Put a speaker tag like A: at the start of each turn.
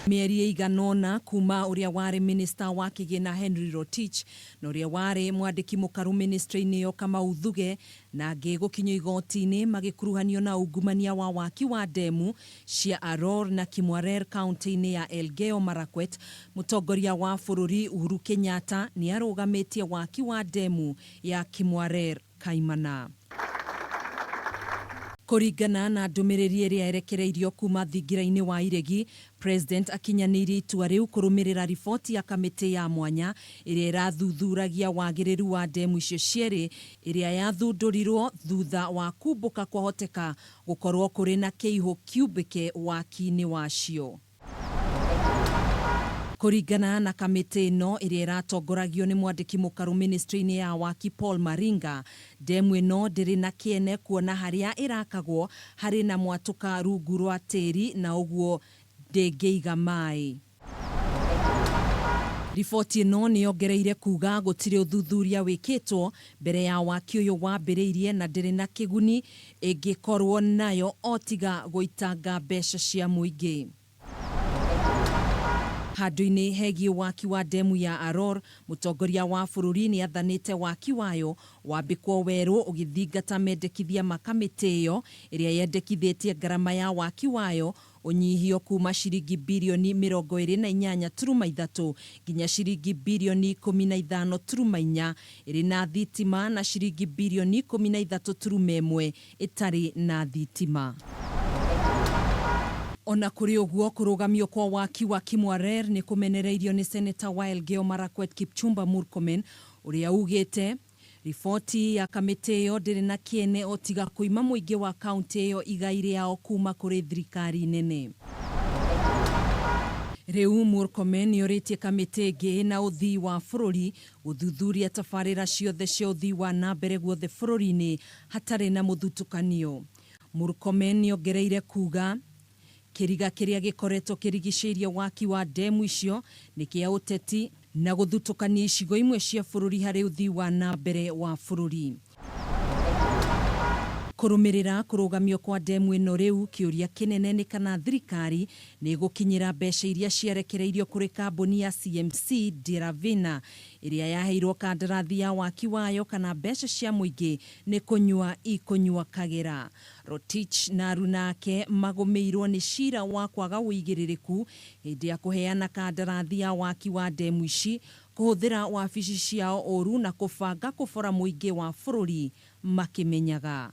A: Mĩeri ĩigana ũna kuma ũrĩa warĩ minista wa kĩgĩna Henry Rotich na ũrĩa warĩ mwandĩki mũkaru ministry-inĩ ĩyo Kamau Thuge na angĩ gũkinyio igoti-inĩ magĩkuruhanio na ungumania wa waki wa ndemu cia Aror na Kimwarer kaunti-inĩ ya Elgeyo Marakwet, mũtongoria wa bũrũri Uhuru Kenyatta nĩ arũgamĩtie waki wa ndemu ya Kimwarer Kaimana. Kũringana na ndũmĩrĩri ĩrĩa ĩrekereirio kuma thingira-inĩ wa iregi, President akinyanĩirie itua rĩu kũrũmĩrĩra riboti ya kamĩtĩ ya mwanya ĩrĩa ĩrathuthuragia wagĩrĩru wa ndemu icio cierĩ ĩrĩa yathundũrirwo thutha wa kumbũka kwahoteka gũkorwo kũrĩ na kĩihũ kiumbĩke waki-inĩ wacio. Kũringana na kamĩtĩ ĩno ĩrĩa ĩratongoragio nĩ mwandĩki mũkaru ministry-inĩ ya waki Paul Maringa, ndemu ĩno ndĩrĩ na kĩene kuona harĩa ĩrakagwo harĩ na mwatũka rungu rwa tĩri na ũguo ndĩngĩiga maĩ. Riboti ĩno nĩ yongereire kuga gũtirĩ ũthuthuria wĩkĩtwo mbere ya waki ũyũ wambĩrĩirie na ndĩrĩ na kĩguni ĩngĩkorwo nayo o tiga gũitanga mbeca cia mũingĩ. Handũ-inĩ hegiĩ waki wa ndemu ya Aror, mũtongoria wa bũrũri nĩ athanĩte waki wayo wambĩkwo werũ ũgĩthingata mendekithia ma kamĩtĩ ĩyo ĩrĩa yendekithĩtie ngarama ya waki wayo ũnyihio kuma ciringi birioni 28.3 nginya ciringi birioni 15.4 ĩrĩ na thitima na ciringi birioni 13.1 ĩtarĩ na thitima. Ona kũrĩ ũguo, kũrũgamio kwa waki wa Kimwarer nĩ kũmenereirio nĩ seneta wa Elgeyo Marakwet Kipchumba Murkomen ũrĩa ugĩte riboti ya kamĩtĩ ĩyo ndĩrĩ na kĩene o tiga kũima mũingĩ wa kaunti ĩyo igai rĩao kuma kũrĩ thirikari nene. Rĩu Murkomen nĩorĩtie kamĩtĩ ĩngĩ na ũthii wa bũrũri gũthuthuria tabarĩra ciothe cia ũthii wa na mbere guothe bũrũri-inĩ hatarĩ na mũthutũkanio. Murkomen nĩongereire kuga kĩriga kĩrĩa gĩkoretwo kĩrigicĩirie waki wa ndemu icio nĩ kĩa ũteti na gũthutũkania icigo imwe cia bũrũri harĩ ũthii wa na mbere wa bũrũri. Kũrũmĩrĩra kũrũgamio kwa ndemu ĩno rĩu kĩũria kĩnene nĩ kana thirikari nĩ ĩgũkinyĩra mbeca iria ciarekereirio kũrĩ kambuni ya CMC Deravina ĩrĩa yaheirwo kandarathi ya waki wayo kana mbeca cia mũingĩ nĩ kũnyua ikũnyua kagera. Rotich na aruna ake magũmĩirwo nĩ cira wa kwaga ũigĩrĩrĩku hĩndĩ ya kũheana kandarathi ya waki wa ndemu ici, kũhũthĩra wabici ciao ũru na kũbanga kũbora mũingĩ wa bũrũri makĩmenyaga.